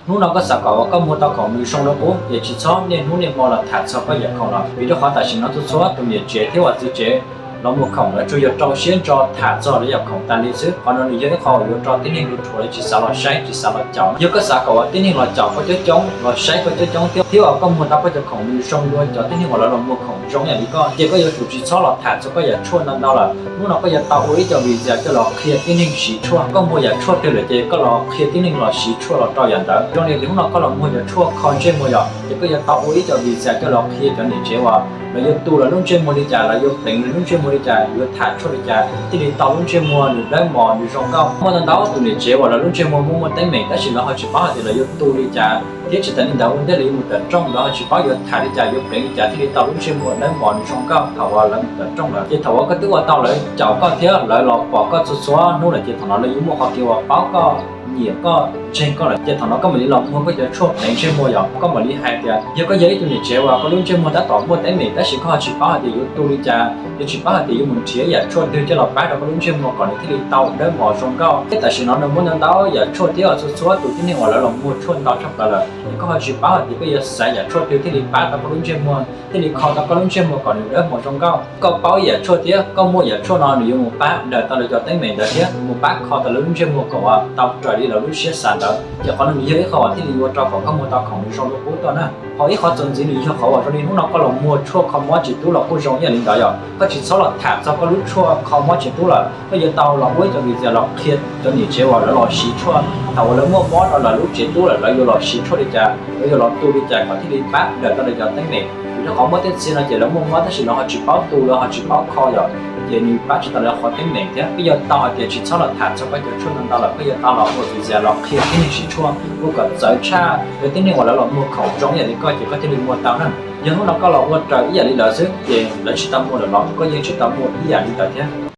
Hnub no koj xav kom uas koj muag tau khoom nws zoo dua qub ces tsis txhob niaj hnub niaj hmo los tham txog koj yam khoom lawm, vim rau qhov tam sim no txhua txhua tus niam tsev thiab uas txiv tsev los muag khoom lawv tsuas yog rau siab ntso tham txog lawv yam khoom tas li xwb. Qhov no nws yog ib qho uas yuav rau tib neeg ua rhuav tsis xav los saib tsis xav los caum. Yog koj xav kom uas tib neeg los caum koj coob coob, los saib koj coob coob thiab, thiab uas koj muag tau koj cov khoom nws zoo dua cov tib neeg uas lawv los muag khoom zoo ib yam li koj, ces koj yuav tsum tsis txhob los tham txog koj yam tshuaj ntau ntau lawm. Hnub no koj yuav tau ua ib co video coj los qhia tib neeg siv tshuaj. Koj muag yam tshuaj twg lawm ces koj los qhia tib neeg los siv tshuaj los rau yam ntawd. Zoo li hnub no koj los muag cov tshuaj kho ntsej muag yom, ces koj yuav tau ua ib co video coj los qhia cov niam tsev uas lawv yuav tu lawv lub ntsej muag li cas, lawv yuav pleev lawv lub ntsej muag li cas, yuav tham tshuaj li cas thiaj li tau lub ntsej muag nws dawb mos nws zoo nkauj. Muaj ntau ntau tus niam tsev uas lawv lub ntsej muag muaj muaj teeb meem tab sis lawv ho tsis paub hais tias lawv yuav tu li cas, thiab tsis tas li ntawd ua ntej lawv yuav mus tom rooj lawv ho tsis paub yuav tham li cas yuav pleev li cas thiaj li tau lub ntsej muag dawb mos nws zoo nkauj thaum uas lawv mus tom rooj lawm. Ces thaum uas koj twb ua tau lawv caum koj thiab lawv los pom koj txhua txhua hnub lawm ces thaum no lawv yuav muaj qhov kev uas paub koj, nyiam koj, ntseeg koj lawm, ces thaum no koj mam li los muag koj cov tshuaj pleev ntsej muag yom. Koj mam li hais tias yog koj yog ib tug niam tsev uas koj lub ntsej muag tab tom muaj teeb meem tab sis koj ho tsis paub hais tias yuav tu li cas, yog tsis paub hais tias yuav mus nrhiav ib yam tshuaj twg coj los pab rau koj lub ntsej muag kom nws thiaj li tau dawb mos zoo nkauj. Thiab tam sim no nws muaj ntau ntau yam tshuaj thiab txhua txhua tus tib neeg uas lawv los muag tshuaj ntau tshaj plaws lawm, es koj ho tsis paub hais tias koj yuav xaiv yam tshuaj twg thiaj li pab tau koj lub ntsej muag, thiaj li kho tau koj lub ntsej muag kom nws dawb mos zoo nkauj. Koj paub yam tshuaj thiab koj muaj yam tshuaj no nws yuav mus pab daws tau lawv cov teeb meem ntawd thiab mus pab kho tau lawv lub ntsej muag kom uas tau raws li lawv lub siab xav ntawd. Ces qhov no nws yog ib qho uas thiaj li yuav rau kom koj muag tau khoom nws zoo dua qub tuaj na. Ho ib qhov txuas ntxiv nws yog qhov uas zoo li hnub no koj los muag tshuaj kho mob tsis tub los kuj zoo ib yam li ntawd yom. Koj tsis txhob los tham txog koj lub tshuaj kho mob tsis tub lawm, koj yuav tau los ua ib co video los qhia cov niam tsev uas lawv los siv tshuaj thaum uas lawv muaj mob rau lawv lub tsev tub lawm lawv yuav los siv tshuaj li cas, lawv yuav los tu li cas kom thiaj li pab daws tau lawv cov teeb meem. Vim rau qhov muaj tej txhia no ces lawv muaj mob tab sis lawv ho tsis paub tu lawv ho tsis paub kho yom, ces nws pab tsis tau lawv qhov teeb meem thiab. Koj yuav tau hais tias tsis txhob los tham txog koj cov tshuaj ntau ntau lawm, koj yuav tau los ua video los qhia tib neeg siv tshuaj ua kom txawv tshaj cov tib neeg uas lawv los muag khoom zoo ib yam li koj ces koj thiaj li muag tau na. Yog hnub no koj los ua raws ib yam li lawv xwb ces lawv tsis tau muag lawm los koj yeej tsis tau muag ib yam li ntawd thiab.